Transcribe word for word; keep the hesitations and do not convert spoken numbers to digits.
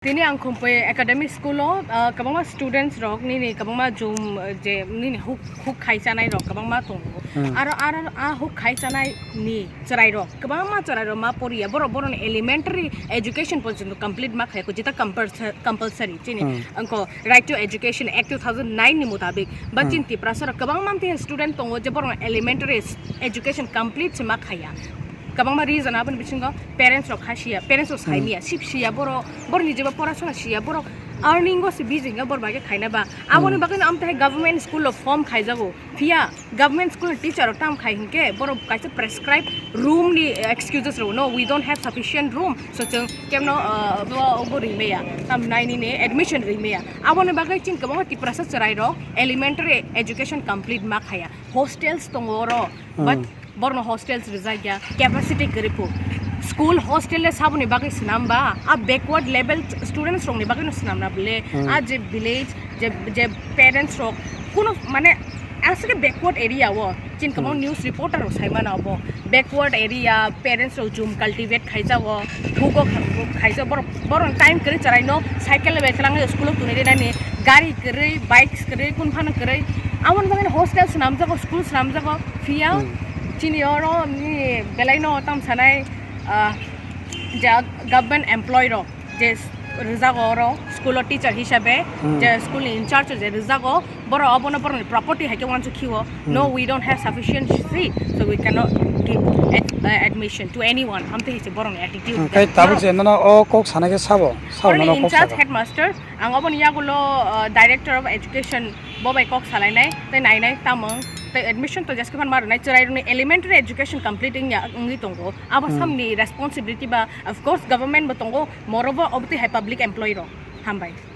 Tini ang Khumpui Academy School o, ah, kwbangma students rok nini kwbangma jum, eh, je nini huk, huk khai chanai rok kwbangma tongo. Hmm. Aro, aro, ah, huk khai chanai ni chwrai rok, kwbangma chwrai rok ma poriya. Borok, borok ni elementary education porjonto complete ma khai ko, jeta compulsa-, compulsory chini. Hmm. Angko Right to Education Act two thousand nine ni mutabik. Ba Hmm. chin Tiprasa rok kwbangma tei student tongo je borok elementary education complete se ma khaiya. Kwbangma reason aboni bisingo parents rok kha siya, parents rok sai Hmm. miya, sip siya, boro, borok ni jeba porasona siya, borok earning o se busy wngya, bor bagwi khaina ba. Aboni Hmm. bagwi no amtwi hai government school o form khaijago. Phiya government school ni teacher rok tam khai hinkhe borok kaisa prescribe room ni excuses rw, "No, we don't have sufficient room, so chwng kemno, uh, bo, bo rimaya, tam nai nini admission rimaya." Aboni bagwi chini kwbangma Tiprasa chwrai rok elementary education complete ma khaya. Hostels tongo oro, but Hmm. borno hostels rijak ya, capacity kwrwi phu. School hostel le saboni bagwi swnam ba, a backward level students rokni bagwi no swnam na bole, Hmm. a je village, je, je parents rok, kuno mane aswk backward area o, chini kwbang Hmm. news reporter rok sai mano bo, backward area parents rok jum cultivate khaijago, thugo kha-, khaijak borok, borok time kwrwi chwrai no cycle bai kwlangwi school o tuni rinani, gari kwrwi, bikes kwrwi, kun phano kwrwi, aboni bagwi no hostel swnamjago, school swnamjago, phiya Hmm. chini oro ni belai no tam sanai, ah, ja government employee rok je rijago oro school o teacher hisabe, Hmm. je school ni in charge je rijago, borok obono borokni property hai khe uansuk khio. No, Hmm. we don't have sufficiency, so we cannot give ad-, uh, admission to anyone. Amtwi hai se borokni attitude. Hmm, khai tabuk Borok je nono o kok sana khe sabo, sabo borokni nono in kok charge sabo. Headmaster, ang oboni yagulo, uh, Director of Education bo bai kok salainai, tei nainai tamung, tei admission to jeske phan ma rwnai, chwrai rokni elementary education complete wngya, wngwi tongo. Abo Hmm. samni responsibility ba, of course, government bo tongo, morobo obtwi hai public employee rok. Hambai.